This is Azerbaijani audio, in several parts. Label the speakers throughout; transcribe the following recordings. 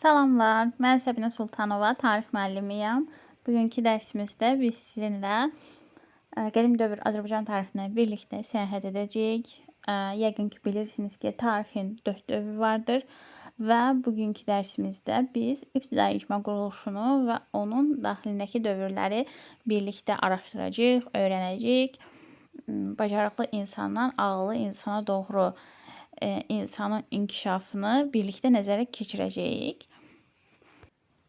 Speaker 1: Salamlar, mən Səbinə Sultanova, tarix müəllimiyəm. Bugünkü dərsimizdə biz sizinlə qədim dövr Azərbaycan tarixinə birlikdə səyahət edəcəyik. Yəqin ki, bilirsiniz ki, tarixin 4 dövrü vardır və bugünkü dərsimizdə biz ibtidai icma quruluşunu və onun daxilindəki dövrləri birlikdə araşdıracağıq, öyrənəcəyik. Bacarıqlı insandan ağıllı insana doğru insanın inkişafını birlikdə nəzərə keçirəcəyik.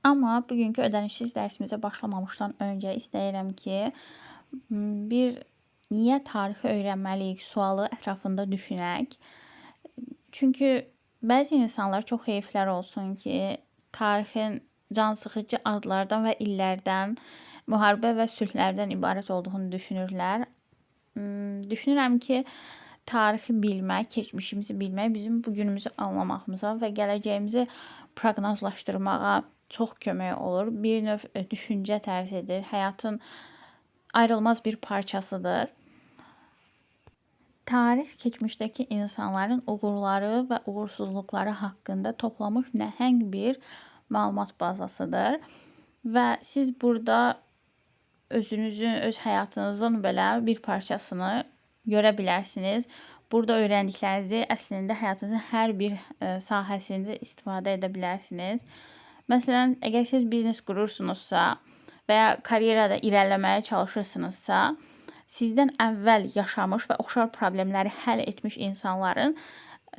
Speaker 1: Amma bugünkü ödənişsiz dərsimizə başlamamışdan öncə istəyirəm ki, bir niyə tarixi öyrənməliyik sualı ətrafında düşünək. Çünki bəzi insanlar çox heyflər olsun ki, tarixin cansıxıcı adlardan və illərdən, müharibə və sülhlərdən ibarət olduğunu düşünürlər. Düşünürəm ki, tarixi bilmək, keçmişimizi bilmək bizim bu günümüzü anlamağımıza və gələcəyimizi proqnozlaşdırmağa çox kömək olur. Bir növ düşüncə tərzidir, həyatın ayrılmaz bir parçasıdır. Tarix keçmişdəki insanların uğurları və uğursuzluqları haqqında toplamış nəhəng bir məlumat bazasıdır və siz burada özünüzün, öz həyatınızın belə bir parçasını görə bilərsiniz. Burada öyrəndiklərinizi əslində həyatınızın hər bir sahəsində istifadə edə bilərsiniz. Məsələn, əgər siz biznes qurursunuzsa və ya karyerada irəliləməyə çalışırsınızsa, sizdən əvvəl yaşamış və oxşar problemləri həll etmiş insanların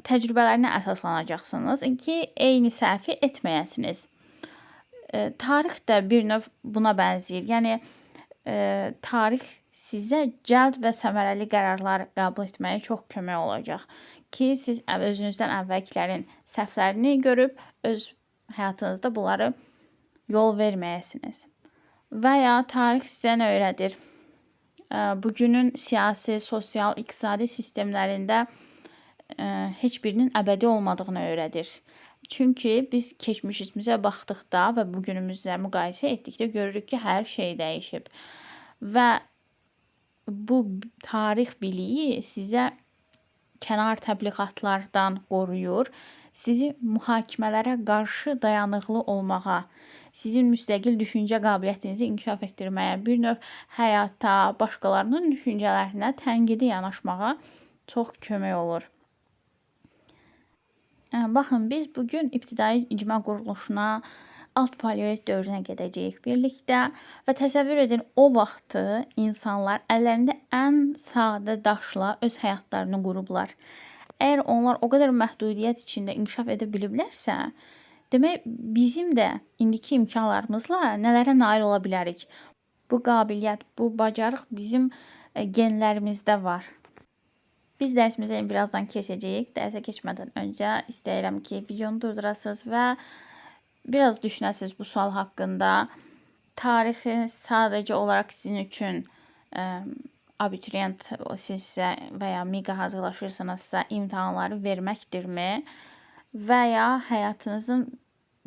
Speaker 1: təcrübələrinə əsaslanacaqsınız ki, eyni səhvi etməyəsiniz. Tarix də bir növ buna bənzəyir. Yəni tarix sizə cəld və səmərəli qərarlar qəbul etməyə çox kömək olacaq ki, siz özünüzdən əvvəlkilərin səhvlərini görüb öz həyatınızda bunları yol verməyəsiniz. Və ya tarix sizə nə öyrədir? Bugünün siyasi, sosial, iqtisadi sistemlərində heç birinin əbədi olmadığını öyrədir. Çünki biz keçmişimizə baxdıqda və bugünümüzlə müqayisə etdikdə görürük ki, hər şey dəyişib. Və bu tarix biliyi sizə kənar təbliğatlardan qoruyur, sizi mühakimələrə qarşı dayanıqlı olmağa, sizin müstəqil düşüncə qabiliyyətinizi inkişaf etdirməyə, bir növ həyata, başqalarının düşüncələrinə tənqidi yanaşmağa çox kömək olur. Baxın, biz bugün ibtidai icma quruluşuna, alt paleolit dövrünə gedəcəyik birlikdə və təsəvvür edin, o vaxtı insanlar əllərində ən sadə daşla öz həyatlarını qurublar. Əgər onlar o qədər məhdudiyyət içində inkişaf edə biliblərsə, demək bizim də indiki imkanlarımızla nələrə nail ola bilərik? Bu qabiliyyət, bu bacarıq bizim genlərimizdə var. Biz dərsimizə birazdan keçəcəyik. Dərsə keçmədən öncə istəyirəm ki, videonu durdurasınız və biraz düşünəsiniz bu sual haqqında. Tarixi sadəcə olaraq sizin üçün abituriyent sizsə və ya MİQ-a hazırlaşırsınızsa imtahanları verməkdirmi? Və ya həyatınızın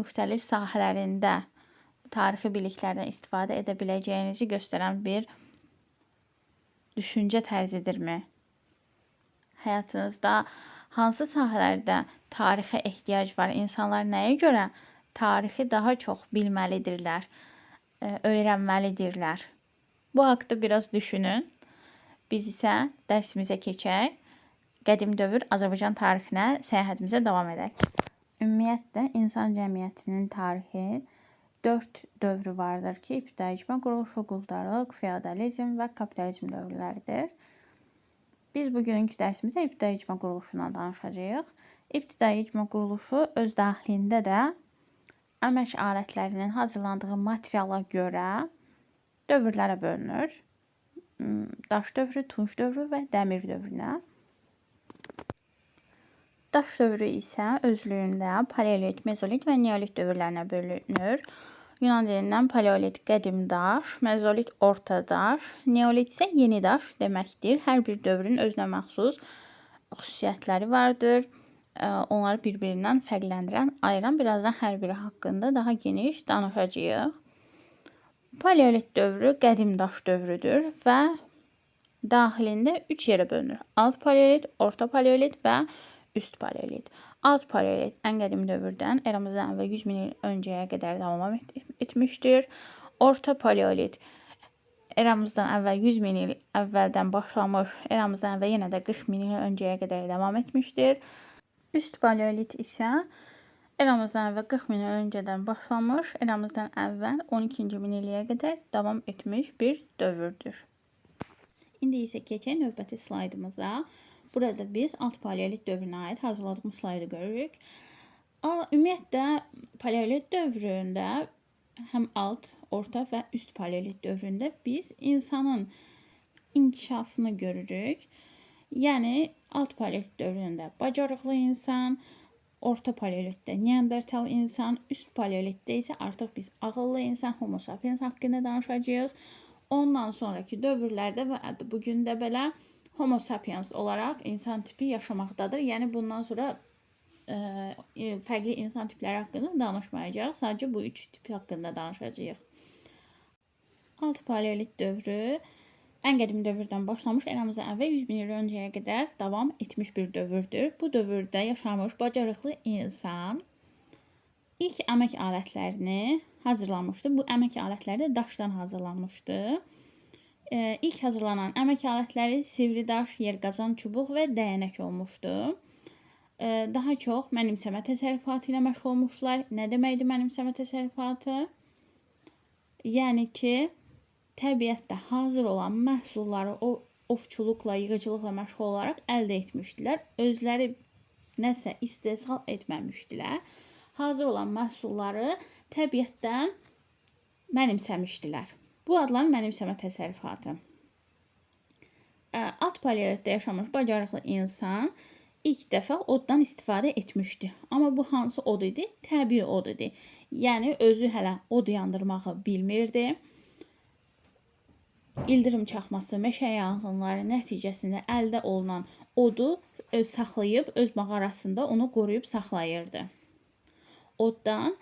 Speaker 1: müxtəlif sahələrində tarixi biliklərdən istifadə edə biləcəyinizi göstərən bir düşüncə tərzidirmi? Həyatınızda hansı sahələrdə tarixə ehtiyac var? İnsanlar nəyə görə tarixi daha çox bilməlidirlər, öyrənməlidirlər? Bu haqda biraz düşünün. Biz isə dərsimizə keçək. Qədim dövr Azərbaycan tarixinə səyahətimizə davam edək. Ümumiyyətlə, insan cəmiyyətinin tarixi 4 dövrü vardır ki, ibtidai icma quruluşu, quldarlıq, feodalizm və kapitalizm dövrləridir. Biz bugünkü dərsimizdə ibtidai icma quruluşundan danışacağıq. İbtidai icma quruluşu öz daxilində də əmək alətlərinin hazırlandığı materiala görə dövrlərə bölünür. Daş dövrü, tunc dövrü və dəmir dövrünə. Daş dövrü isə özlüyündə paleolit, mezolit və neolit dövrlərinə bölünür. Yunan dilindən paleolit qədim daş, mezolit orta daş, neolit isə yeni daş deməkdir. Hər bir dövrün özünə məxsus xüsusiyyətləri vardır. Onları bir-birindən fərqləndirən, ayıran birazdan hər biri haqqında daha geniş danışacağıq. Paleolit dövrü qədim daş dövrüdür və daxilində 3 yerə bölünür. Alt paleolit, orta paleolit və üst paleolit. Alt paleolit ən qədim dövrdən eramızdan əvvəl 100 min il öncəyə qədər davam etmişdir. Orta paleolit eramızdan əvvəl 100 min il əvvəldən başlamış, eramızdan əvvəl yenə də 40 min il öncəyə qədər davam etmişdir. Üst paleolit isə eramızdan əvvəl 40 min il öncədən başlamış, eramızdan əvvəl 12-ci min illiyə qədər davam etmiş bir dövrdür. İndi isə keçək növbəti slaydımıza. Burada biz alt paleolit dövrünə aid hazırladığımız slaydı görürük. Ümumiyyətlə paleolit dövründə həm alt, orta və üst paleolit dövründə biz insanın inkişafını görürük. Yəni alt paleolit dövründə bacarıqlı insan, orta paleolitdə neandertal insan, üst paleolitdə isə artıq biz ağıllı insan, Homo sapiens haqqında danışacağıq. Ondan sonraki dövrlərdə və bu gün də belə Homo sapiens olaraq insan tipi yaşamaqdadır. Yəni bundan sonra fərqli insan tipləri haqqında danışmayacağıq. Sadəcə bu üç tip haqqında danışacağıq. Alt paleolit dövrü ən qədim dövrdən başlamış, eramızdan əvvəl 100 min il öncəyə qədər davam etmiş bir dövrdür. Bu dövrdə yaşamış bacarıqlı insan ilk əmək alətlərini hazırlamışdı. Bu əmək alətləri də daşdan hazırlanmışdı. İlk hazırlanan əmək alətləri sivri daş, yerqazan, çubuq və dəyənək olmuşdu. Daha çox mənimsəmə təsərrüfatı ilə məşğul olmuşlar. Nə deməkdir mənimsəmə təsərrüfatı? Yəni ki, təbiətdə hazır olan məhsulları o ovçuluqla, yığıcılıqla məşğul olaraq əldə etmişdilər. Özləri nəsə istehsal etməmişdilər. Hazır olan məhsulları təbiətdən mənimsəmişdilər. Bu adlanır mənimsəmə təsərrüfatı. Alt paleolitdə yaşamış bacarıqlı insan ilk dəfə oddan istifadə etmişdi. Amma bu hansı od idi? Təbii od idi. Yəni özü hələ od yandırmağı bilmirdi. İldırım çaxması, meşə yanğınları nəticəsində əldə olunan odu öz saxlayıb öz mağarasında onu qoruyub saxlayırdı. Oddan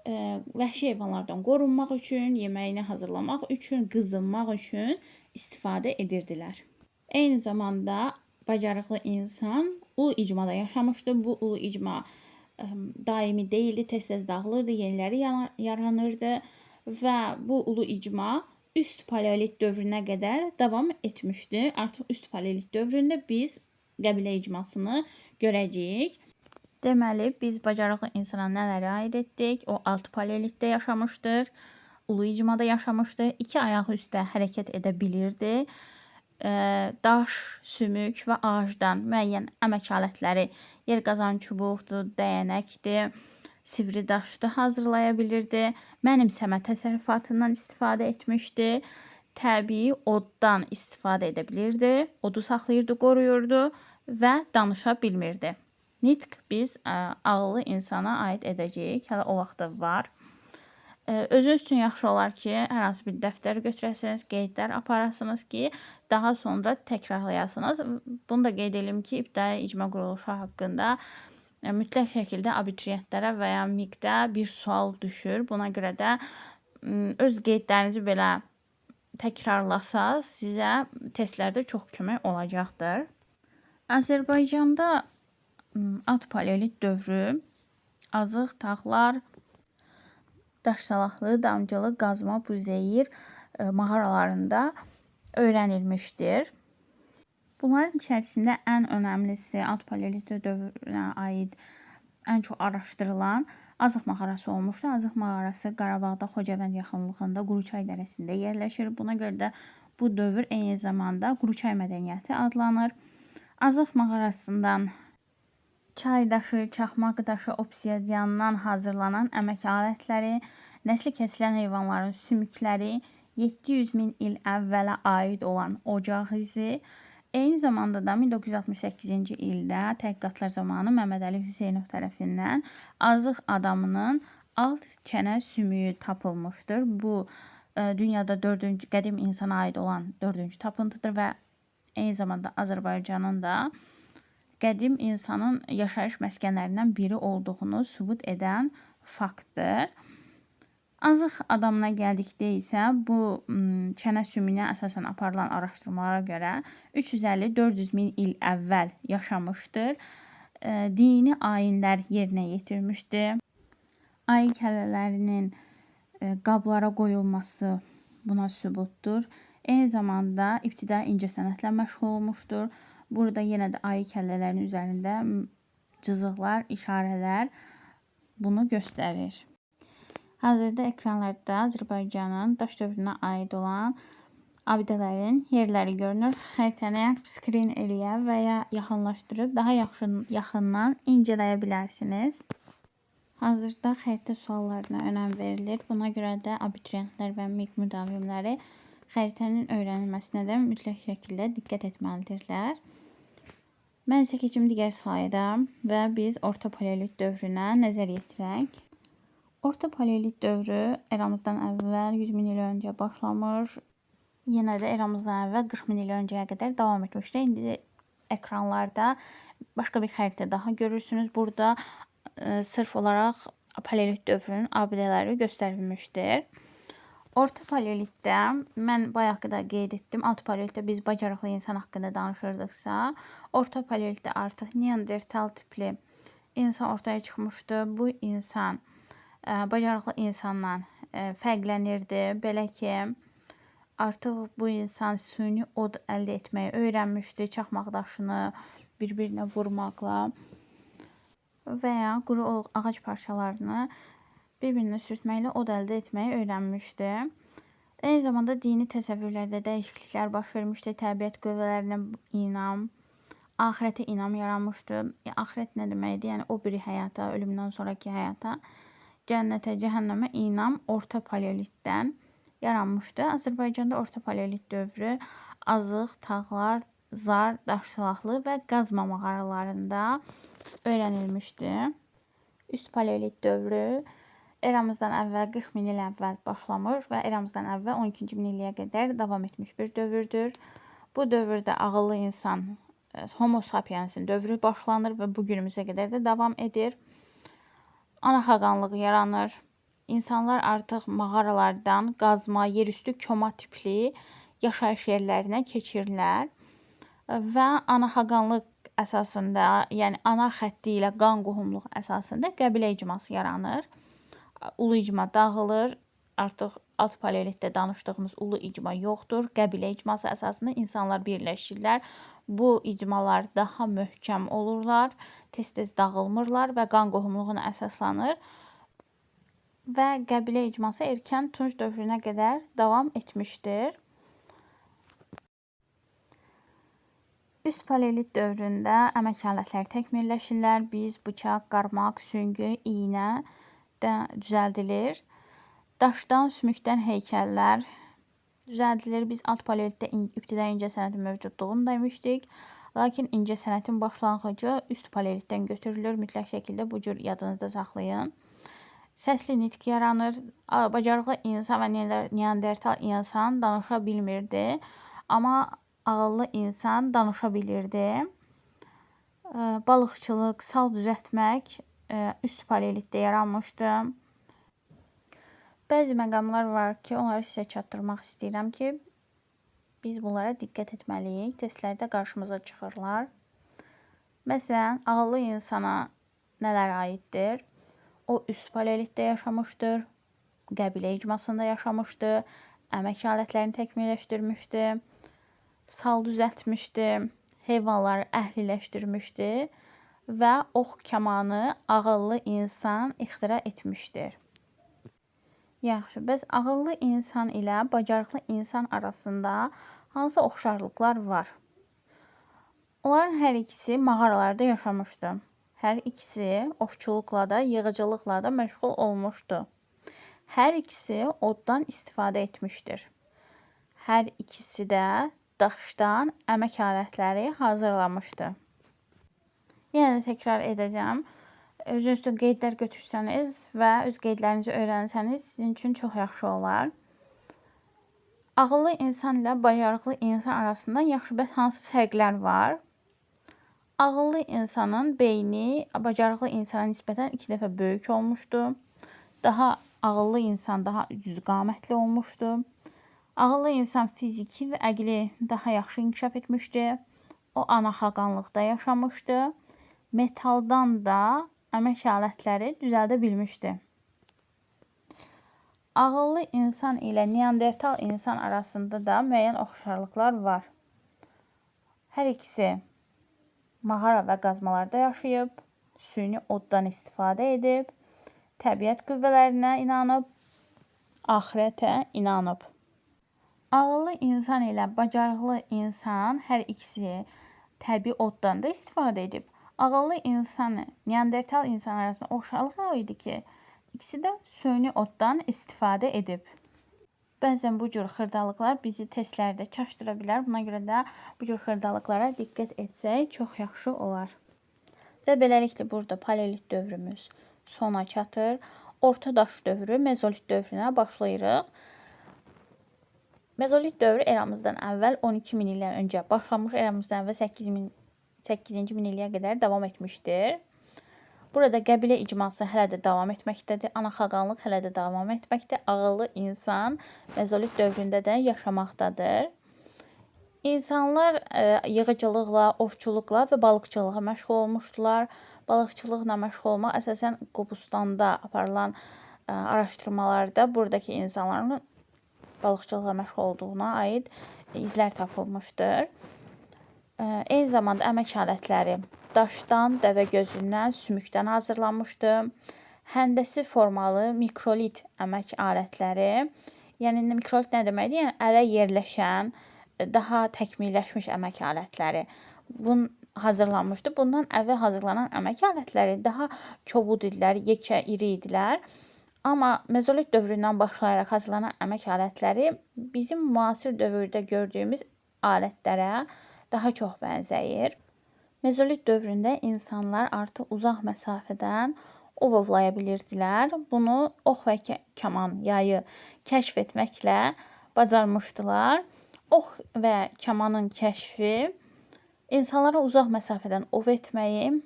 Speaker 1: vəhşi heyvanlardan qorunmaq üçün, yeməyini hazırlamaq üçün, qızınmaq üçün istifadə edirdilər. Eyni zamanda bacarıqlı insan ulu icmada yaşamışdı. Bu ulu icma daimi deyildi, tez-tez dağılırdı, yeniləri yaranırdı və bu ulu icma üst paleolit dövrünə qədər davam etmişdi. Artıq üst paleolit dövründə biz qəbilə icmasını görəcəyik. Deməli, biz bacarıqlı insana nələri aid etdik? O, alt paleolitdə yaşamışdır, ulu icmada yaşamışdı, iki ayağı üstə hərəkət edə bilirdi. Daş, sümük və ağacdan müəyyən əmək alətləri, yerqazan çubuqdur, dəyənəkdir, sivri daşdı hazırlaya bilirdi. Mənimsəmə təsərrüfatından istifadə etmişdi. Təbii oddan istifadə edə bilirdi. Odu saxlayırdı, qoruyurdu və danışa bilmirdi. Nitq biz ağıllı insana aid edəcəyik. Hələ o vaxtda var. Özünüz üçün yaxşı olar ki, hər hansı bir dəftər götürəsiniz, qeydlər aparasınız ki, daha sonra təkrarlayasınız. Bunu da qeyd edim ki, ibtidai icma quruluşu haqqında mütləq şəkildə abituriyentlərə və ya MİQ-də bir sual düşür. Buna görə də öz qeydlərinizi belə təkrarlasaz sizə testlərdə çox kömək olacaqdır. Azərbaycanda alt paleolit dövrü Azıq, Tağlar, Daşsalaqlı, Damcılı, Qazma, Buzeyir mağaralarında öyrənilmişdir. Bunların içərisində ən önəmlisi alt paleolit dövrünə aid ən çox araşdırılan Azıq mağarası olmuşdu. Azıq mağarası Qarabağda Xocavənd yaxınlığında Quruçay dərəsində yerləşir. Buna görə də bu dövr eyni zamanda Quruçay mədəniyyəti adlanır. Azıq mağarasından çay daşı, çaxmaq daşı, obsidiandan hazırlanan əmək alətləri, nəsli kəsilən heyvanların sümükləri, 700 min il əvvələ aid olan ocaq izi, eyni zamanda da 1968-ci ildə tədqiqatlar zamanı Məmmədəli Hüseynov tərəfindən Azıq adamının alt çənə sümüyü tapılmışdır. Bu dünyada dördüncü qədim insana aid olan dördüncü tapıntıdır və eyni zamanda Azərbaycanın da qədim insanın yaşayış məskənlərindən biri olduğunu sübut edən faktdır. Azıq adamına gəldikdə isə bu çənə sümüyünə əsasən aparılan araşdırmalara görə 350-400 min il əvvəl yaşamışdır. Dini ayinlər yerinə yetirmişdi. Ayı kəllələrinin qablara qoyulması buna sübutdur. Eyni zamanda ibtidai incəsənətlə məşğul olmuşdur. Burada yenə də ayı kəllələrinin üzərində cızıqlar, işarələr bunu göstərir. Hazırda ekranlarda Azərbaycanın daş dövrünə aid olan abidələrin yerləri görünür. Xəritəni skrin eləyə və ya yaxınlaşdırıb daha yaxşı yaxından incələyə bilərsiniz. Hazırda xəritə suallarına önəm verilir. Buna görə də abituriyentlər və MİQ müdavimləri xəritənin öyrənilməsinə də mütləq şəkildə diqqət etməlidirlər. Mən isə keçim digər slayda və biz Orta Paleolit dövrünə nəzər yetirək. Orta Paleolit dövrü eramızdan əvvəl 100 min il öncə başlamış, yenə də eramızdan əvvəl 40 min il öncəyə qədər davam etmişdi. İndi ekranlarda başqa bir xəritə daha görürsünüz. Burada sırf olaraq Paleolit dövrünün abidələri göstərilmişdir. Orta Paleolitdə mən bayaq da qeyd etdim. Alt Paleolitdə biz bacarıqlı insan haqqında danışırdıqsa, Orta Paleolitdə artıq Neandertal tipli insan ortaya çıxmışdı. Bu insan bacarıqlı insandan fərqlənirdi. Belə ki, artıq bu insan süni od əldə etməyi öyrənmişdi, çaxmaq daşını bir-birinə vurmaqla və ya quru ağac parçalarını bir-birinə sürtməklə od əldə etməyi öyrənmişdi. Eyni zamanda dini təsəvvürlərdə dəyişikliklər baş vermişdi. Təbiət qüvvələrinə inam, axirətə inam yaranmışdı. Axirət nə deməkdir? Yəni o biri həyata, ölümdən sonrakı həyata, cənnətə, cəhənnəmə inam Orta Paleolitdən yaranmışdı. Azərbaycanda Orta Paleolit dövrü Azıq, Tağlar, Zar, Daşsilahlı və Qazma mağaralarında öyrənilmişdi. Üst Paleolit dövrü eramızdan əvvəl 40 min il əvvəl başlamış və eramızdan əvvəl 12-ci min illiyə qədər davam etmiş bir dövrdür. Bu dövrdə ağıllı insan, Homo sapiensin dövrü başlanır və bu günümüzə qədər də davam edir. Ana xaqanlığı yaranır. İnsanlar artıq mağaralardan qazma, yerüstü koma tipli yaşayış yerlərinə keçirlər və ana xaqanlıq əsasında, yəni ana xətti ilə qan qohumluğu əsasında qəbilə icması yaranır. Ulu icma dağılır. Artıq alt paleolitdə danışdığımız ulu icma yoxdur. Qəbilə icması əsasında insanlar birləşirlər. Bu icmalar daha möhkəm olurlar, tez-tez dağılmırlar və qan qohumluğuna əsaslanır. Və qəbilə icması erkən Tunc dövrünə qədər davam etmişdir. Üst paleolit dövründə əmək alətləri təkmilləşirlər. Biz bıçaq, qarmaq, süngü, iynə də düzəldilir. Daşdan, sümükdən heykəllər düzəldilir. Biz alt paleolitdə ibtidai incəsənətin mövcudluğunu demişdik. Lakin incəsənətin başlanğıcı üst paleolitdən götürülür. Mütləq şəkildə bu cür yadınızda saxlayın. Səsli nitq yaranır. Bacarıqlı insan və neandertal insan danışa bilmirdi. Amma ağıllı insan danışa bilirdi. Balıqçılıq, sal düzəltmək üst paleolitdə yaranmışdı. Bəzi məqamlar var ki, onları sizə çatdırmaq istəyirəm ki, biz bunlara diqqət etməliyik. Testlərdə qarşımıza çıxırlar. Məsələn, ağıllı insana nələr aiddir? O üst paleolitdə yaşamışdır, qəbilə icmasında yaşamışdı, əmək alətlərini təkmilləşdirmişdi, sal düzəltmişdi, heyvanları əhliləşdirmişdi və ox kamanı ağıllı insan ixtira etmişdir. Yaxşı, bəs ağıllı insan ilə bacarıqlı insan arasında hansı oxşarlıqlar var? Onların hər ikisi mağaralarda yaşamışdı. Hər ikisi ovçuluqla da, yığıcılıqla da məşğul olmuşdu. Hər ikisi oddan istifadə etmişdir. Hər ikisi də daşdan əmək alətləri hazırlamışdı. Yenə də təkrar edəcəm. Özünüz üçün qeydlər götürsəniz və öz qeydlərinizi öyrənsəniz sizin üçün çox yaxşı olar. Ağıllı insan ilə bacarıqlı insan arasında yaxşı, bəs hansı fərqlər var? Ağıllı insanın beyni bacarıqlı insana nisbətən 2 dəfə böyük olmuşdu. Daha ağıllı insan daha düz qamətli olmuşdu. Ağıllı insan fiziki və əqli daha yaxşı inkişaf etmişdi. O ana xaqanlıqda yaşamışdı. metaldan da əmək alətləri düzəldə bilmişdi. Ağıllı insan ilə neandertal insan arasında da müəyyən oxşarlıqlar var. Hər ikisi mağara və qazmalarda yaşayıb, süni oddan istifadə edib, təbiət qüvvələrinə inanıb, axirətə inanıb. Ağıllı insan ilə bacarıqlı insan hər ikisi təbii oddan da istifadə edib. Ağıllı insan, neandertal insan arasında oxşarlıq o idi ki, ikisi də süni oddan istifadə edib. Bəzən bu cür xırdalıqlar bizi testlərdə çaşdıra bilər. Buna görə də bu cür xırdalıqlara diqqət etsək çox yaxşı olar. Və beləliklə burada paleolit dövrümüz sona çatır. Orta daş dövrü, mezolit dövrünə başlayırıq. Mezolit dövrü eramızdan əvvəl 12 min illə öncə başlamış, eramızdan əvvəl 8-ci min illiyə qədər davam etmişdir. Burada qəbilə icması hələ də davam etməkdədir. Ana xaqanlıq hələ də davam etməkdə. Ağıllı insan mezolit dövründə də yaşamaqdadır. İnsanlar yığıcılıqla, ovçuluqla və balıqçılıqla məşğul olmuşdular. Balıqçılıqla məşğul olmaq əsasən Qobustanda aparılan araşdırmalarda buradakı insanların balıqçılıqla məşğul olduğuna aid izlər tapılmışdır. Eyni zamanda əmək alətləri daşdan, dəvə gözündən, sümükdən hazırlanmışdı. Həndəsi formalı mikrolit əmək alətləri, yəni mikrolit nə deməkdir? Yəni ələ yerləşən, daha təkmilləşmiş əmək alətləri. Bunun hazırlanmışdı. Bundan əvvəl hazırlanan əmək alətləri daha kobud idilər, yekə, iri idilər. Amma mezolit dövründən başlayaraq hazırlanan əmək alətləri bizim müasir dövrdə gördüyümüz alətlərə daha çox bənzəyir. Mezolit dövründə insanlar artıq uzaq məsafədən ov ovlaya bilirdilər. Bunu ox və kaman yayı kəşf etməklə bacarmışdılar. Ox və kamanın kəşfi insanlara uzaq məsafədən ov etməyi,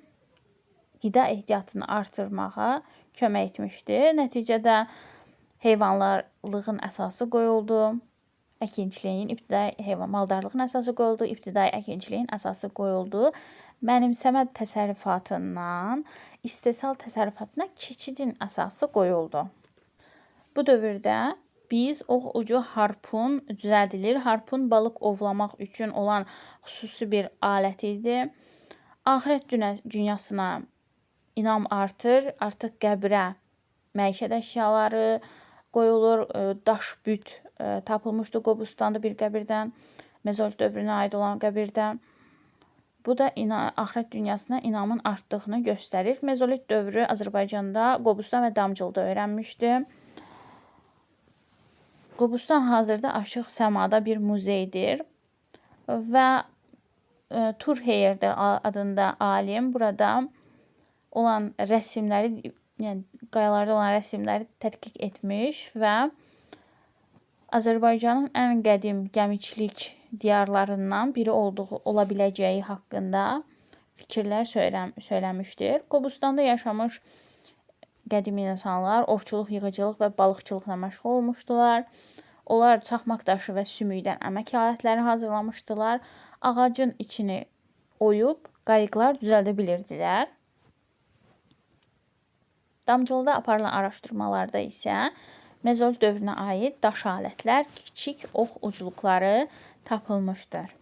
Speaker 1: qida ehtiyatını artırmağa kömək etmişdi. Nəticədə heyvanlarlığın əsası qoyuldu. Əkinçiliyin, ibtidai heyvan maldarlığın əsası qoyuldu, ibtidai əkinçiliyin əsası qoyuldu. Mənimsəmə təsərrüfatından istehsal təsərrüfatına keçidin əsası qoyuldu. Bu dövrdə biz ox ucu harpun düzəldilir. Harpun balıq ovlamaq üçün olan xüsusi bir alət idi. Axirət dünyasına inam artır. Artıq qəbrə məişət əşyaları qoyulur. Daş büt tapılmışdı Qobustanda bir qəbirdən, mezolit dövrünə aid olan qəbirdən. Bu da axirət dünyasına inamın artdığını göstərir. Mezolit dövrü Azərbaycanda Qobustan və Damcılda öyrənmişdi. Qobustan hazırda açıq səmada bir muzeydir və Tur Heyerdahl adında alim burada olan rəsimləri, yəni qayalarda olan rəsimləri tədqiq etmiş və Azərbaycanın ən qədim gəmiçilik diyarlarından biri olduğu ola biləcəyi haqqında fikirlər söyləmişdir. Qobustanda yaşamış qədim insanlar ovçuluq, yığıcılıq və balıqçılıqla məşğul olmuşdular. Onlar çaxmaq daşı və sümükdən əmək alətləri hazırlamışdılar. Ağacın içini oyub qayıqlar düzəldə bilirdilər. Damcılıda aparılan araşdırmalarda isə mezolit dövrünə aid daş alətlər, kiçik ox ucluqları tapılmışdır.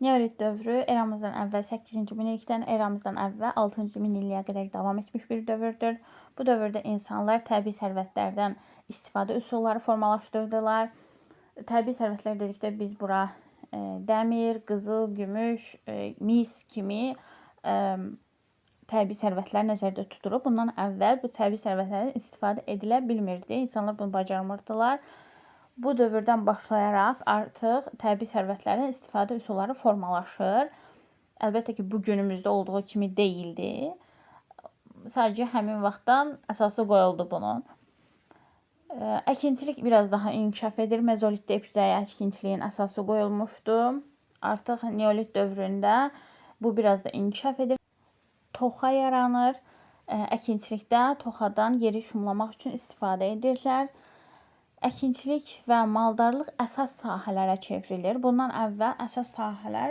Speaker 1: Neolit dövrü eramızdan əvvəl 8-ci minillikdən eramızdan əvvəl 6-cı minilliyə qədər davam etmiş bir dövrdür. Bu dövrdə insanlar təbii sərvətlərdən istifadə üsulları formalaşdırdılar. Təbii sərvətlər dedikdə biz bura dəmir, qızıl, gümüş, mis kimi təbii sərvətlər nəzərdə tuturuq. Bundan əvvəl bu təbii sərvətlərdən istifadə edilə bilmirdi. İnsanlar bunu bacarmırdılar. Bu dövrdən başlayaraq artıq təbii sərvətlərdən istifadə üsulları formalaşır. Əlbəttə ki, bu günümüzdə olduğu kimi deyildi. Sadəcə həmin vaxtdan əsası qoyuldu bunun. Əkinçilik biraz daha inkişaf edir. Mezolitdə ibtidai əkinçiliyin əsası qoyulmuşdu. Artıq neolit dövründə bu biraz da inkişaf edir. Toxa yaranır. Əkinçilikdə toxadan yeri şumlamaq üçün istifadə edirlər. Əkinçilik və maldarlıq əsas sahələrə çevrilir. Bundan əvvəl əsas sahələr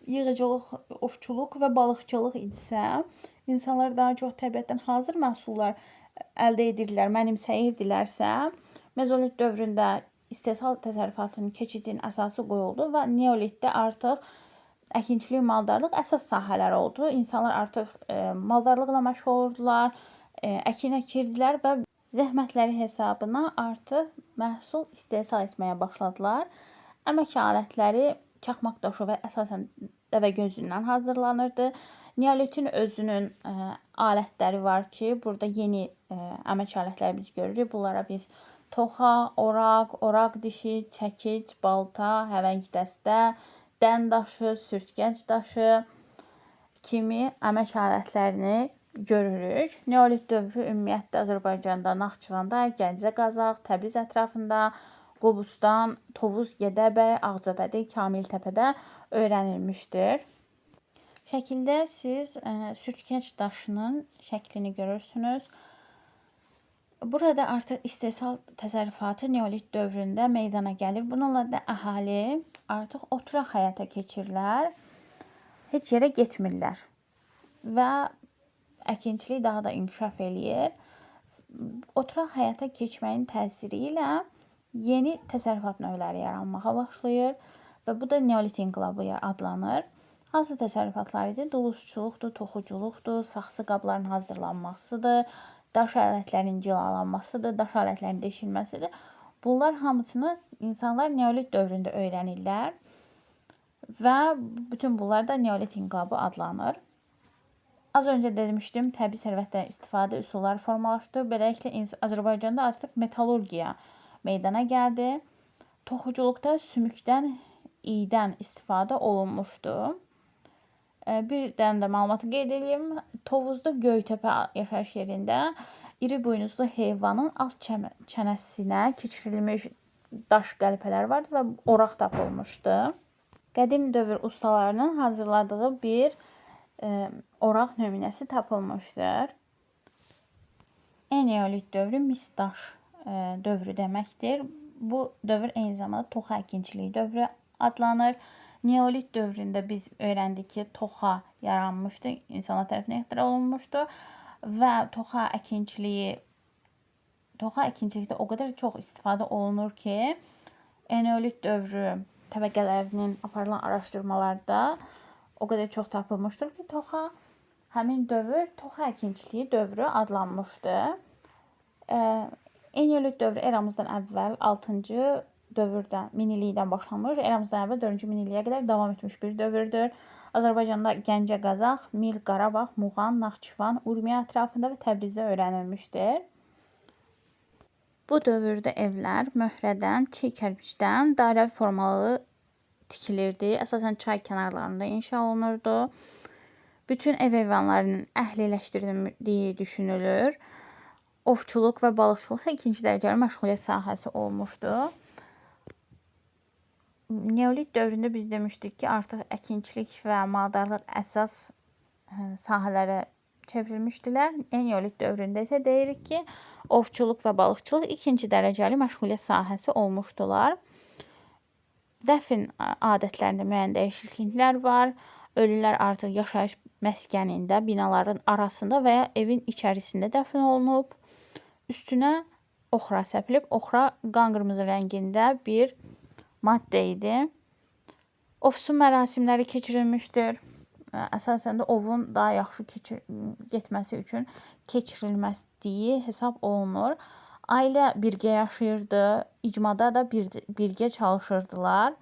Speaker 1: yığıcılıq, ovçuluq və balıqçılıq idisə, insanlar daha çox təbiətdən hazır məhsullar əldə edirdilər, mənimsəyirdilərsə, mezolit dövründə istehsal təsərrüfatının keçidinin əsası qoyuldu və neolitdə artıq əkinçilik, maldarlıq əsas sahələr oldu. İnsanlar artıq maldarlıqla məşğul olurdular, əkin əkirdilər və zəhmətləri hesabına artıq məhsul istehsal etməyə başladılar. Əmək alətləri çaxmaq daşı və əsasən dəvə gözündən hazırlanırdı. Neolitin özünün alətləri var ki, burada yeni əmək alətləri biz görürük. Bunlara biz toxa, oraq, oraq dişi, çəkic, balta, həvəng dəstə, dən daşı, sürtkəc daşı kimi əmək alətlərini görürük. Neolit dövrü ümumiyyətlə Azərbaycanda, Naxçıvanda, Gəncə, Qazax, Təbriz ətrafında, Qobustan, Tovuz, Gədəbəy, Ağcabədi, Kamiltəpədə öyrənilmişdir. Şəkildə siz sürtkəc daşının şəklini görürsünüz. Burada artıq istehsal təsərrüfatı neolit dövründə meydana gəlir. Bununla da əhali artıq oturaq həyata keçirlər. Heç yerə getmirlər və əkinçilik daha da inkişaf eləyir. Oturaq həyata keçməyin təsiri ilə yeni təsərrüfat növləri yaranmağa başlayır və bu da neolit inqilabı adlanır. Hansı təsərrüfatlar idi? Dulusçuluqdur, toxuculuqdur, saxsı qabların hazırlanmasıdır, daş alətlərinin cilalanmasıdır, daş alətlərinin deşilməsidir. Bunlar hamısını insanlar neolit dövründə öyrənirlər və bütün bunlar da neolit inqilabı adlanır. Az öncə demişdim, təbii sərvətdən istifadə üsulları formalaşdı. Beləliklə Azərbaycanda artıq metallurgiya meydana gəldi. Toxuculuqda sümükdən, iydən istifadə olunmuşdu. Bir dənə də məlumatı qeyd edeyim. Tovuzda Göytəpə yaşayış yerində iri buynuzlu heyvanın alt çənəsinə keçirilmiş daş qəlpələr vardı və oraq tapılmışdı. Qədim dövr ustalarının hazırladığı bir oraq nümunəsi tapılmışdır. Eneolit dövrü mis daş dövrü deməkdir. Bu dövr eyni zamanda toxa əkinçiliyi dövrü adlanır. Neolit dövründə biz öyrəndik ki, toxa yaranmışdı, insanlar tərəfindən ixtira olunmuşdu və toxa əkinçilikdə o qədər çox istifadə olunur ki, eneolit dövrü təbəqələrinin aparılan araşdırmalarda o qədər çox tapılmışdır ki, toxa həmin dövr toxa əkinçiliyi dövrü adlanmışdı. Eneolit dövrü eramızdan əvvəl 6-cı dövrdən, minillikdən başlamış, eramızdan əvvəl 4-cü minilliyə qədər davam etmiş bir dövrdür. Azərbaycanda Gəncə, Qazax, Mil, Qarabağ, Muğan, Naxçıvan, Urmiya ətrafında və Təbrizdə öyrənilmişdir. Bu dövrdə evlər möhrədən, çiy kərpicdən dairəvi formalı tikilirdi. Əsasən çay kənarlarında inşa olunurdu. Bütün ev heyvanlarının əhliləşdirildiyi düşünülür. Ovçuluq və balıqçılıq ikinci dərəcəli məşğuliyyət sahəsi olmuşdu. Neolit dövründə biz demişdik ki, artıq əkinçilik və maldarlıq əsas sahələrə çevrilmişdilər. Eneolit dövründə isə deyirik ki, ovçuluq və balıqçılıq ikinci dərəcəli məşğuliyyət sahəsi olmuşdular. Dəfn adətlərində müəyyən dəyişikliklər var. Ölülər artıq yaşayış məskənində, binaların arasında və ya evin içərisində dəfn olunub. Üstünə oxra səpilib. Oxra qan qırmızı rəngində bir maddə idi. Ovsun mərasimləri keçirilmişdir. Əsasən də ovun daha yaxşı getməsi üçün keçirilməsi hesab olunur. Ailə birgə yaşayırdı, icmada da birgə çalışırdılar.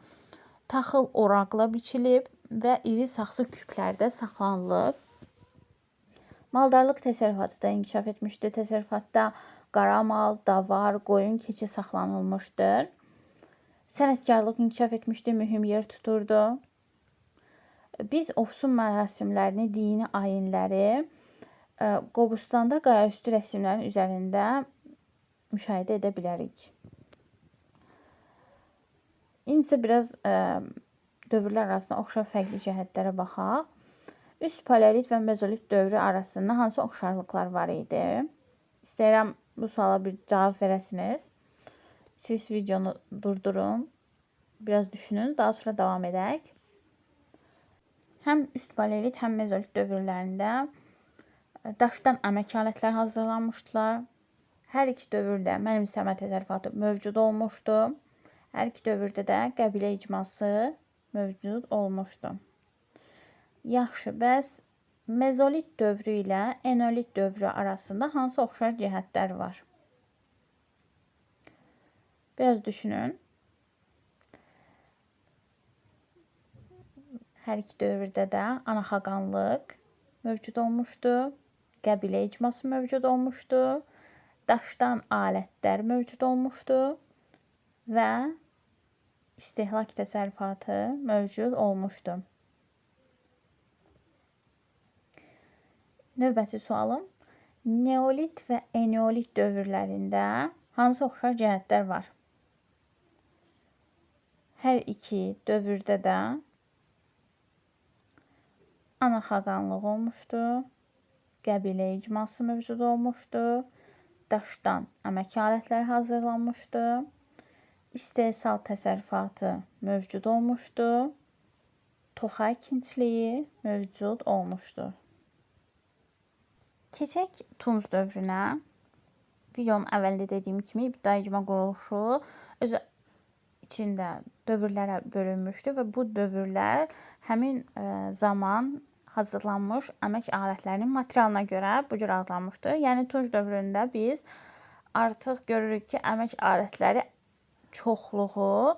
Speaker 1: Taxıl oraqla biçilib və iri saxsı küplərdə saxlanılıb. Maldarlıq təsərrüfatı da inkişaf etmişdi. Təsərrüfatda qara mal, davar, qoyun, keçi saxlanılmışdır. Sənətkarlıq inkişaf etmişdi, mühüm yer tuturdu. Biz ovsun mərasimlərini, dini ayinləri Qobustanda qayaüstü rəsimlərin üzərində müşahidə edə bilərik. İndi isə biraz dövrlər arasında oxşar fərqli cəhətlərə baxaq. Üst paleolit və mezolit dövrü arasında hansı oxşarlıqlar var idi? İstəyirəm bu suala bir cavab verəsiniz. Siz videonu durdurun, biraz düşünün, daha sonra davam edək. Həm üst paleolit, həm mezolit dövrlərində daşdan əmək alətləri hazırlanmışdılar. Hər iki dövrdə mənimsəmə təsərrüfatı mövcud olmuşdu. Hər iki dövrdə də qəbilə icması mövcud olmuşdu. Yaxşı, bəs mezolit dövrü ilə enolit dövrü arasında hansı oxşar cəhətlər var? Biraz düşünün. Hər iki dövrdə də ana xaqanlıq mövcud olmuşdu, qəbilə icması mövcud olmuşdu, daşdan alətlər mövcud olmuşdu və istehlak təsərrüfatı mövcud olmuşdu. Növbəti sualım, neolit və eneolit dövrlərində hansı oxşar cəhətlər var? Hər iki dövrdə də ana xaqanlıq olmuşdu, qəbilə icması mövcud olmuşdu, daşdan əmək alətləri hazırlanmışdı, istehsal təsərrüfatı mövcud olmuşdu, toxa əkinçiliyi mövcud olmuşdu. Keçək Tunc dövrünə. Videonun əvvəlində dediyim kimi ibtidai icma quruluşu öz içində dövrlərə bölünmüşdü və bu dövrlər həmin zaman hazırlanmış əmək alətlərinin materialına görə bu cür adlanmışdı. Yəni Tunc dövründə biz artıq görürük ki, əmək alətləri çoxluğu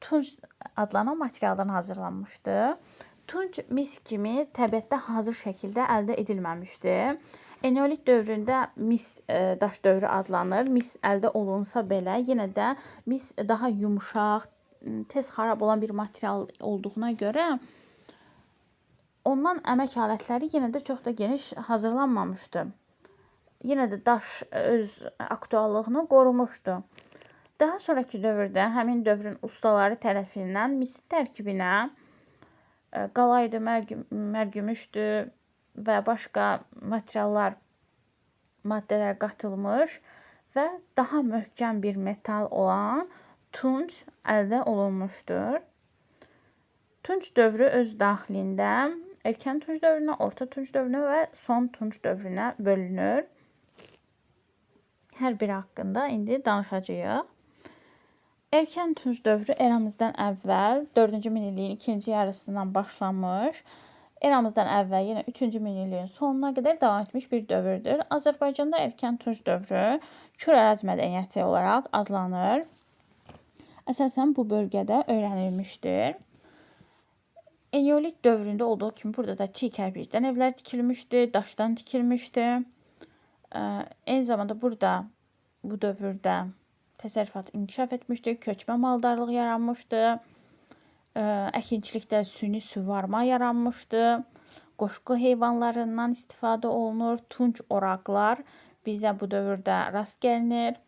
Speaker 1: tunc adlanan materialdan hazırlanmışdı. Tunc mis kimi təbiətdə hazır şəkildə əldə edilməmişdi. Eneolit dövründə mis daş dövrü adlanır. Mis əldə olunsa belə, yenə də mis daha yumşaq, tez xarab olan bir material olduğuna görə ondan əmək alətləri yenə də çox da geniş hazırlanmamışdı. Yenə də daş öz aktuallığını qorumuşdu. Daha sonrakı dövrdə həmin dövrün ustaları tərəfindən misin tərkibinə qalaydı, mərgümüşdü və başqa materiallar, maddələr qatılmış və daha möhkəm bir metal olan tunc əldə olunmuşdur. Tunc dövrü öz daxilində erkən tunc dövrünə, orta tunc dövrünə və son tunc dövrünə bölünür. Hər biri haqqında indi danışacağıq. Erkən tunc dövrü eramızdan əvvəl 4-cü minilliyin ikinci yarısından başlamış, eramızdan əvvəl yenə 3-cü minilliyin sonuna qədər davam etmiş bir dövrdür. Azərbaycanda erkən tunc dövrü Kür-Araz mədəniyyəti olaraq adlanır. Əsasən bu bölgədə öyrənilmişdir. Eneolit dövründə olduğu kimi burada da çiy kərpicdən evlər tikilmişdi, daşdan tikilmişdi. Eyni zamanda burada bu dövrdə təsərrüfat inkişaf etmişdi, köçmə maldarlıq yaranmışdı, əkinçilikdə süni suvarma yaranmışdı, qoşqu heyvanlarından istifadə olunur, tunc oraqlar bizə bu dövrdə rast gəlinir,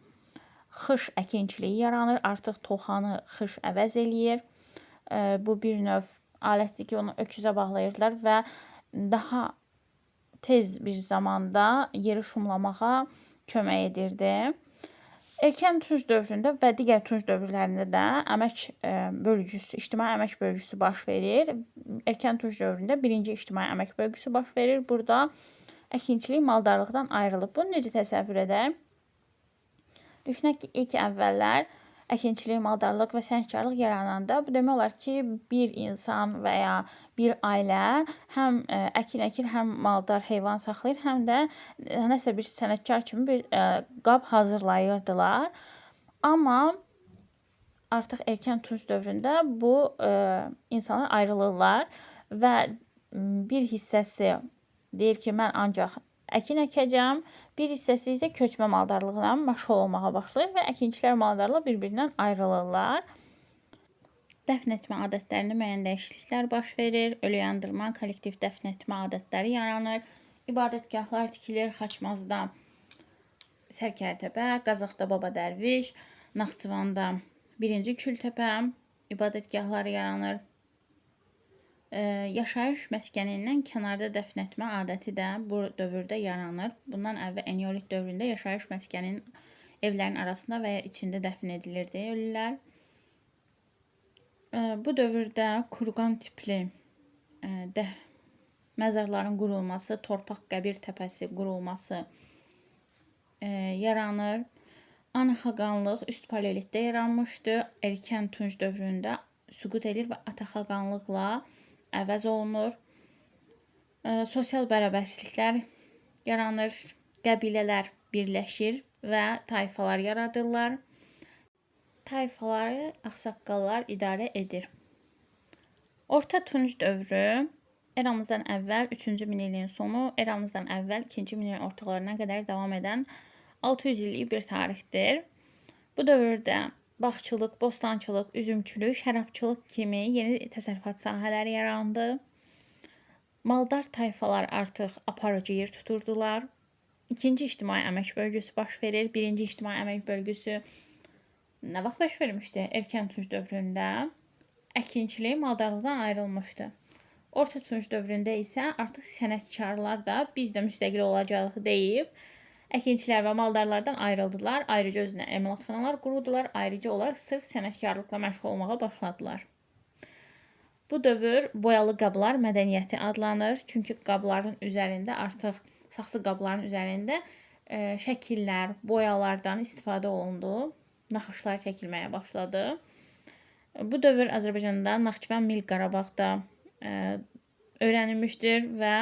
Speaker 1: xış əkinçiliyi yaranır, artıq toxanı xış əvəz eləyir. Bu bir növ alətdir ki, onu öküzə bağlayırdılar və daha tez bir zamanda yeri şumlamağa kömək edirdi. Erkən tunc dövründə və digər tunc dövrlərində də əmək bölgüsü, ictimai əmək bölgüsü baş verir. Erkən tunc dövründə birinci ictimai əmək bölgüsü baş verir. Burada əkinçilik maldarlıqdan ayrılıb. Bunu necə təsəvvür edək? Düşünək ki, ilk əvvəllər əkinçilik, maldarlıq və sənətkarlıq yarananda bu demək olar ki, bir insan və ya bir ailə həm əkin əkir, həm maldar heyvan saxlayır, həm də nəsə bir sənətkar kimi bir qab hazırlayırdılar. Amma artıq erkən tunc dövründə bu insanlar ayrılırlar və bir hissəsi deyir ki, mən ancaq əkin əkəcəm, bir hissəsi isə köçmə maldarlığına məşğul olmağa başlayır və əkinçilər maldarlar bir-birindən ayrılırlar. Dəfn etmə adətlərində müəyyən dəyişikliklər baş verir, ölü yandırma, kollektiv dəfn etmə adətləri yaranır, ibadətgahlar tikilir, Xaçmazda Sərkərtəpə, Qazaxda Baba Dərviş, Naxçıvanda 1-ci Kültəpə ibadətgahları yaranır. Yaşayış məskənindən kənarda dəfn etmə adəti də bu dövrdə yaranır. Bundan əvvəl Eneolit dövründə yaşayış məskəninin evlərin arasında və ya içində dəfn edilirdi ölülər. Bu dövrdə kurqan tipli məzarların qurulması, torpaq qəbir təpəsi qurulması yaranır. Ana xaqanlıq üst paleolitdə yaranmışdı. Erkən Tunc dövründə süqut edir və ata xaqanlıqla əvəz olunur. Sosial bərabərsizliklər yaranır, qəbilələr birləşir və tayfalar yaradırlar. Tayfaları ağsaqqallar idarə edir. Orta Tunc dövrü eramızdan əvvəl 3-cü minilliyin sonu, eramızdan əvvəl 2-ci minilliyin ortalarına qədər davam edən 600 illik bir tarixdir. Bu dövrdə bağçılıq, bostançılıq, üzümçülük, şərabçılıq kimi yeni təsərrüfat sahələri yarandı. Maldar tayfalar artıq aparıcı yer tuturdular. İkinci ictimai əmək bölgüsü baş verir. Birinci ictimai əmək bölgüsü nə vaxt baş vermişdi? Erkən Tunc dövründə əkinçilik maldarlıqdan ayrılmışdı. Orta Tunc dövründə isə artıq sənətkarlar da biz də müstəqil olacağıq deyib əkinçilər və maldarlardan ayrıldılar. Ayrıca özünə emalatxanalar qurdular. Ayrıca olaraq sırf sənətkarlıqla məşğul olmağa başladılar. Bu dövr boyalı qablar mədəniyyəti adlanır. Çünki qabların üzərində artıq saxsı qabların üzərində şəkillər, boyalardan istifadə olundu. Naxışlar çəkilməyə başladı. Bu dövr Azərbaycanda Naxçıvan, Mil Qarabağda öyrənilmişdir və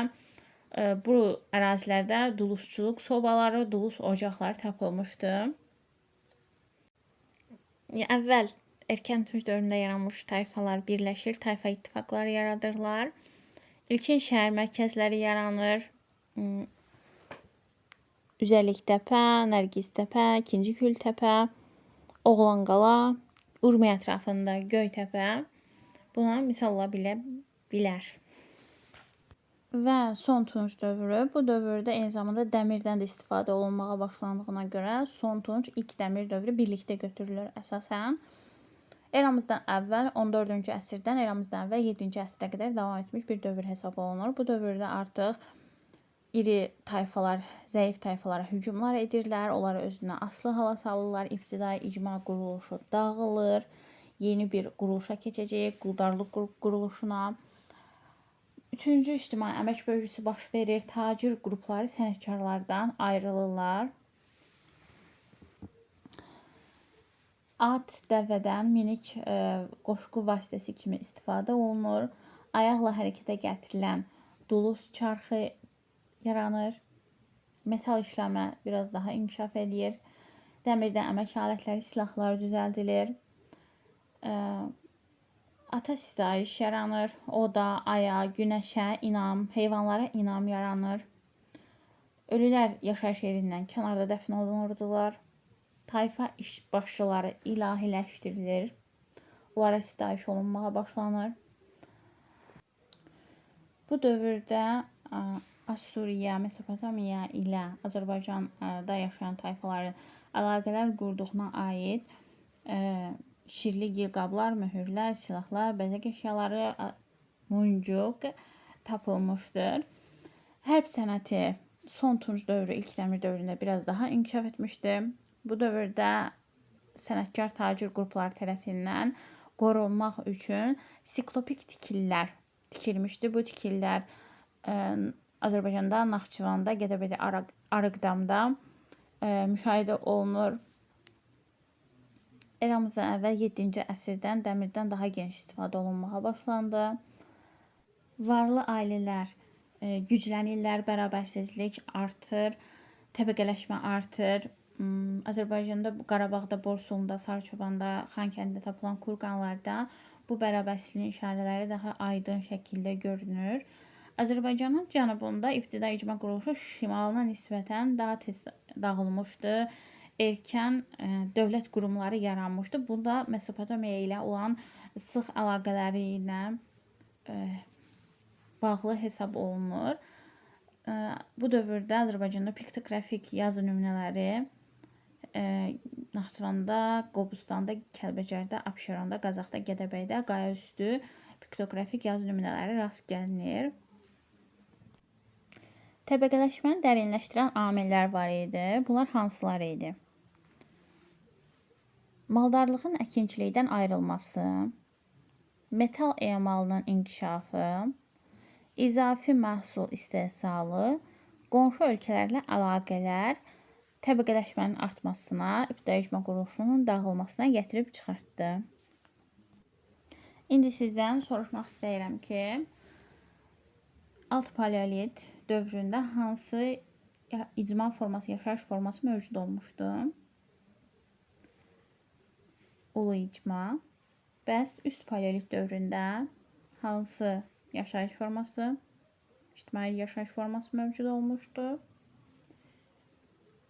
Speaker 1: bu ərazilərdə dulusçuluq sobaları, dulus ocaqları tapılmışdı. Əvvəl erkən Tunc dövründə yaranmış tayfalar birləşir, tayfa ittifaqları yaradırlar. İlkin şəhər mərkəzləri yaranır. Üzərliktəpə, Nərgiztəpə, İkinci Kültəpə, Oğlanqala, Urmiya ətrafında Göytəpə buna misal ola bilər. Və son Tunc dövrü. Bu dövrdə eyni zamanda dəmirdən də istifadə olunmağa başlandığına görə son Tunc, ilk dəmir dövrü birlikdə götürülür əsasən. Eramızdan əvvəl 14-cü əsrdən eramızdan əvvəl 7-ci əsrə qədər davam etmiş bir dövr hesab olunur. Bu dövrdə artıq iri tayfalar zəif tayfalara hücumlar edirlər, onları özünə asılı hala salırlar, ibtidai icma quruluşu dağılır, yeni bir quruluşa keçəcəyik, quldarlıq quruluşuna. Üçüncü ictimai əmək bölgüsü baş verir, tacir qrupları sənətkarlardan ayrılırlar. At, dəvədən minik qoşqu vasitəsi kimi istifadə olunur. Ayaqla hərəkətə gətirilən dulus çarxı yaranır. Metal işləmə biraz daha inkişaf eləyir. Dəmirdən əmək alətləri, silahlar düzəldilir. Ata sitayiş yaranır. Oda, aya, günəşə inam, heyvanlara inam yaranır. Ölülər yaşayış yerindən kənarda dəfn olunurdular. Tayfa iş başçıları ilahiləşdirilir. Onlara sitayiş olunmağa başlanır. Bu dövrdə Assuriya, Mesopotamiya ilə Azərbaycanda yaşayan tayfaların əlaqələr qurduğuna aid şirli gil qablar, möhürlər, silahlar, bəzək əşyaları, muncuq tapılmışdır. Hərb sənəti son Tunc dövrü, ilk dəmir dövründə biraz daha inkişaf etmişdi. Bu dövrdə sənətkar tacir qrupları tərəfindən qorunmaq üçün siklopik tikililər tikilmişdi. Bu tikililər Azərbaycanda, Naxçıvanda, Gədəbəydə, Arıqdamda müşahidə olunur. Eramızdan əvvəl 7-ci əsrdən dəmirdən daha geniş istifadə olunmağa başlandı. Varlı ailələr güclənirlər, bərabərsizlik artır, təbəqələşmə artır. Azərbaycanda, Qarabağda, Borsulunda, Sarıçobanda, Xankəndidə tapılan kurqanlarda bu bərabərsizliyin işarələri daha aydın şəkildə görünür. Azərbaycanın cənubunda ibtidai icma quruluşu şimalına nisbətən daha tez dağılmışdı. Erkən dövlət qurumları yaranmışdı. Bu da Mesopotamiya ilə olan sıx əlaqələri ilə bağlı hesab olunur. Bu dövrdə Azərbaycanda piktoqrafik yazı nümunələri Naxçıvanda, Qobustanda, Kəlbəcərdə, Abşeronda, Qazaxda, Gədəbəydə, Qayaüstü piktoqrafik yazı nümunələri rast gəlinir. Təbəqələşməni dərinləşdirən amillər var idi. Bunlar hansılar idi? Maldarlığın əkinçilikdən ayrılması, metal emalının inkişafı, İzafi məhsul istehsalı, qonşu ölkələrlə əlaqələr təbəqələşmənin artmasına, ibtidai icma quruluşunun dağılmasına gətirib çıxartdı. İndi sizdən soruşmaq istəyirəm ki, alt paleolit dövründə hansı icma forması, yaşayış forması mövcud olmuşdu? Ulu icma. Bəs üst paleolit dövründə hansı yaşayış forması, ictimai yaşayış forması mövcud olmuşdu?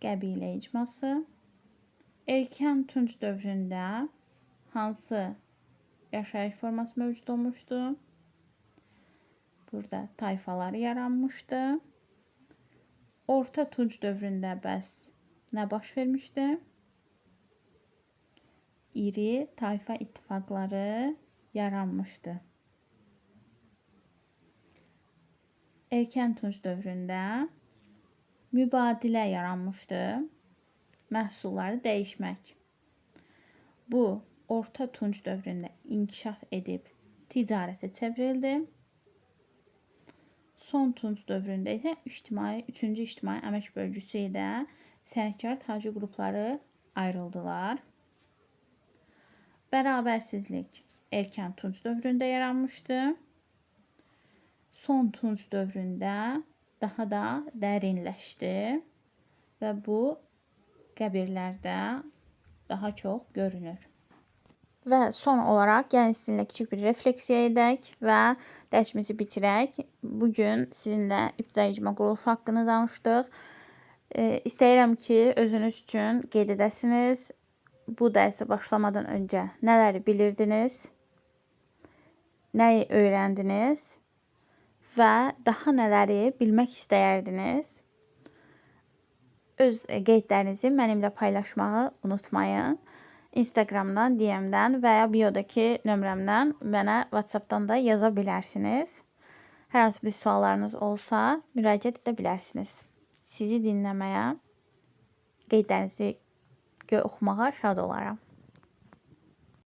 Speaker 1: Qəbilə icması. Erkən Tunc dövründə hansı yaşayış forması mövcud olmuşdu? Burada tayfalar yaranmışdı. Orta Tunc dövründə bəs nə baş vermişdi? İri tayfa ittifaqları yaranmışdı. Erkən Tunc dövründə mübadilə yaranmışdı. Məhsulları dəyişmək. Bu, Orta Tunc dövründə inkişaf edib ticarətə çevrildi. Son Tunc dövründə isə 3-cü ictimai əmək bölgüsü ilə sənətkar tacir qrupları ayrıldılar. Bərabərsizlik erkən Tunc dövründə yaranmışdı. Son Tunc dövründə daha da dərinləşdi və bu qəbirlərdə daha çox görünür. Və son olaraq gəlin sizinlə kiçik bir refleksiya edək və dərsimizi bitirək. Bugün sizinlə ibtidai icma quruluşu haqqında danışdıq. İstəyirəm ki, özünüz üçün qeyd edəsiniz. Bu dərsə başlamadan öncə nələri bilirdiniz? Nəyi öyrəndiniz? Və daha nələri bilmək istəyərdiniz? Öz qeydlərinizi mənimlə paylaşmağı unutmayın. Instagramdan, DM-dən və ya biodakı nömrəmdən mənə WhatsApp-dan da yaza bilərsiniz. Hər hansı bir suallarınız olsa müraciət edə bilərsiniz. Sizi dinləməyə, qeydlərinizi oxumağa şad olaram.